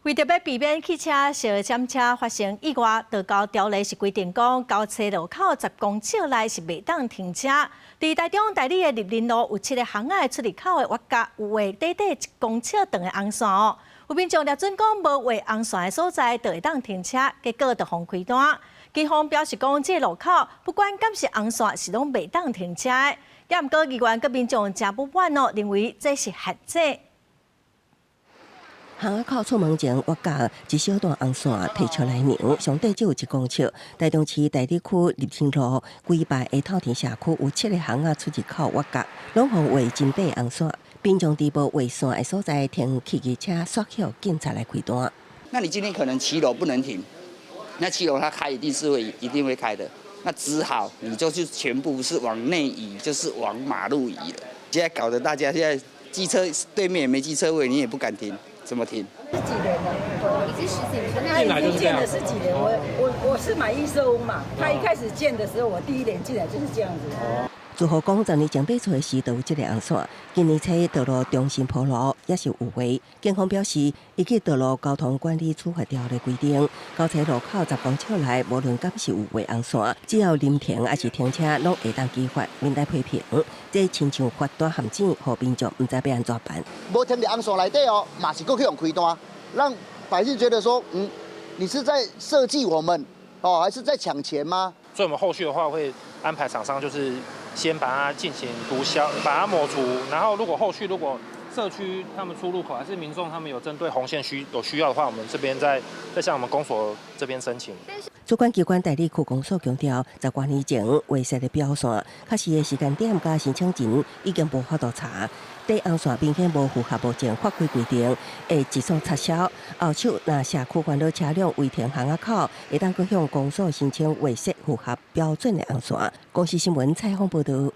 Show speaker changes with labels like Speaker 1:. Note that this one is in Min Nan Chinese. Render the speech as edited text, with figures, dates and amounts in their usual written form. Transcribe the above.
Speaker 1: 為著欲避免汽車相閃車發生意外，道交條例是規定講，交叉路口10公尺內是袂當停車。佇台中大里的立林路有七个巷仔出入口的彎角有畫短短1公尺長的紅線哦。有民眾掠準講無畫紅線的所在，就會當停車，結果就予開單。警方表示講，這个路口不管敢是紅線，是攏袂當停車的。也毋過議員佮民眾誠不滿哦，認為這是限制。
Speaker 2: 巷仔口出門前，彎角一小段紅線提出來量，上短只有1公尺。台中市大里區立新路規排的透天社區有七个巷仔出入口彎角，攏予畫真短紅線。民眾佇無畫線的所在停汽機車，煞予警察來開單。
Speaker 3: 那你今天可能騎樓不能停，那騎樓它開一定是會一定會開的，那只好你就是全部是往內移，就是往馬路移了。現在搞得大家現在機車對面也沒機車位，你也不敢停。怎麼停？
Speaker 4: 十幾年了，
Speaker 5: 已經十幾年，
Speaker 4: 他已經建了十幾年。我是買預售屋嘛，他一開始建的時候，我第一年進來就是這樣子。
Speaker 2: 住戶講，十年前買厝的時就有這个紅線，今年初道路重新鋪路也是有畫。警方表示，依據道路交通管理處罰條例規定，交叉路口十公尺內，無論敢是有畫紅線，只要臨停抑是停車，攏會當依法免來批評。這親像罰單陷阱，予民眾毋知欲按怎辦。
Speaker 6: 無停佇紅線內底哦，嘛是閣去予開單，讓百姓覺得說，你是在設計我們，哦，還是在搶錢嗎？
Speaker 7: 所以，我們後續的話會安排廠商，就是先把它進行塗銷，把它抹除。然後，如果後續如果社區他們出入口還是民眾他們有針對紅線有需要的話，我們這邊再向我們公所這邊申請。
Speaker 2: 主管機關大里區公所強調，十多年前畫設的標線，確實的時間點佮申請人已經無法度查。短紅線明顯無符合目前法規規定，會急速撤銷。後手若社區煩惱車輛違停巷仔口，會當閣向公所申請畫設符合標準的紅線。公視新聞採訪報導。